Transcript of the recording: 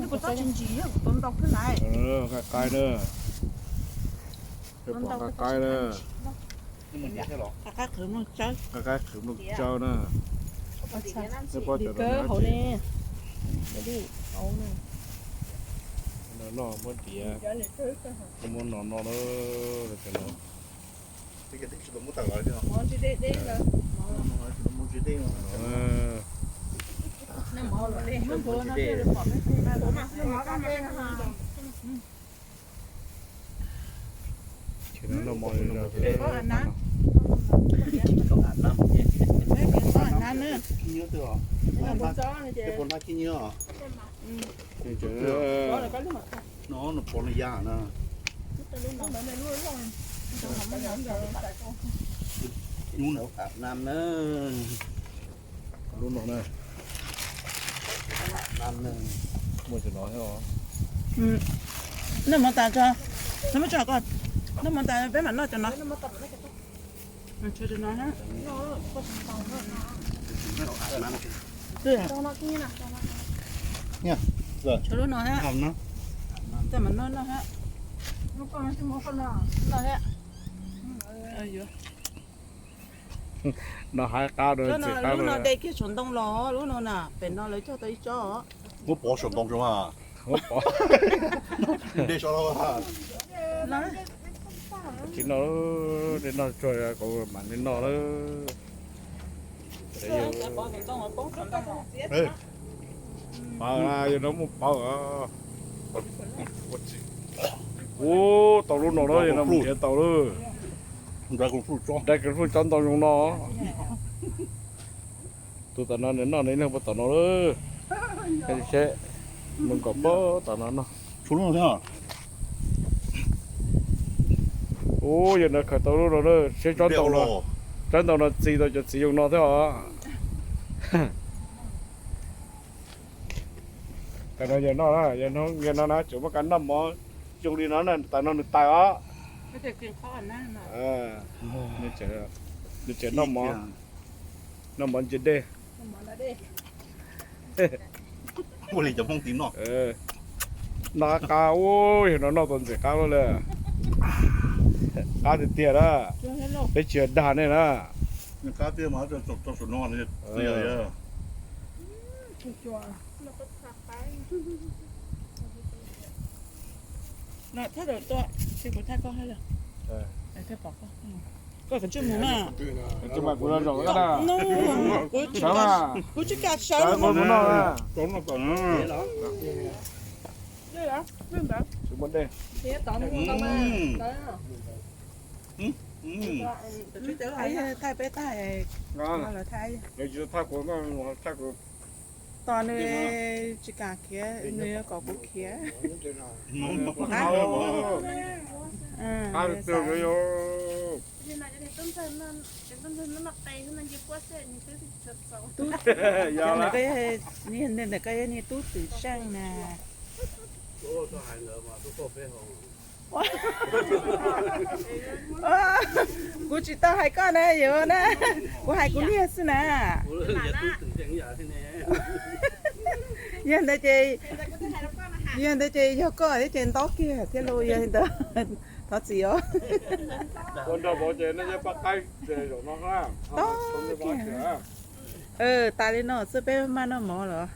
Kuv txhob tsis ntsim, kuv tua ntau xwb laiv. Qaib qaib na. Peb pom qaib qaib na. Qaib qaib qhwv mloog tsawb. Qaib qaib qhwv mloog tsawb na. Peb pom cov no hauv ne. Noj muab diav, muab no no na. Cov no. Lub no na. Muaj cov no thiab. Noj mov tas tso, noj mov tas, noj mov tas peb mam noj cov no. Tshuav lub no thiab, tej mam noj noj thiab. Noj thiab. No haib qab, lub no de kiag saum ntoo los, lub no na, pem no lawv cog tau ib tsob. Muab pov saum ntoo tso mas. Tsis noj, de noj tsuag kuv mam li noj lawm. Yog no muaj pawg. Ub, tau lub no na, yog no mus nrhiav tau lawm. Dai kawg fwj tsob ntoo zoo no. Tus tom no nws noj nws ib leeg puas tom no lawm. Seb, mus nkaum puag tom no noj. Ub, yog no khaws tau lub no na, seb tsob ntoo no, tsob ntoo no txi tau cov txiv zoo no thiab os. Tam no yog no, yog no na, tseem muaj kab noj mov zoo li no na, tam no nws tawg os. Nws tseem noj mov, noj mov ntse dej. Noj qab qab, ub, yog no noj tau ntxim qab lawm. Qab tiag tiag na. Peb tsis yog dag nej na. Koj kov tsij mus na. Kuv tsis kam sawv. Thaij peb thaij. Thaij kuv, thaij kuv. Tos nws tsis kam khiav, nws yuav kom kuv khiav. Ntawm koj yog niag tub twm seej na. Kuv tsis tau hais koj na, yog na, kuv hais kuv niag xwb na. Yog ntawd ces, yog ntawd ces yog koj thiab ces ntaub kiag thiab lauj, yog li ntawd thov txim os. Tau kiag. Tas li no xwb peb maj noj mov lawm.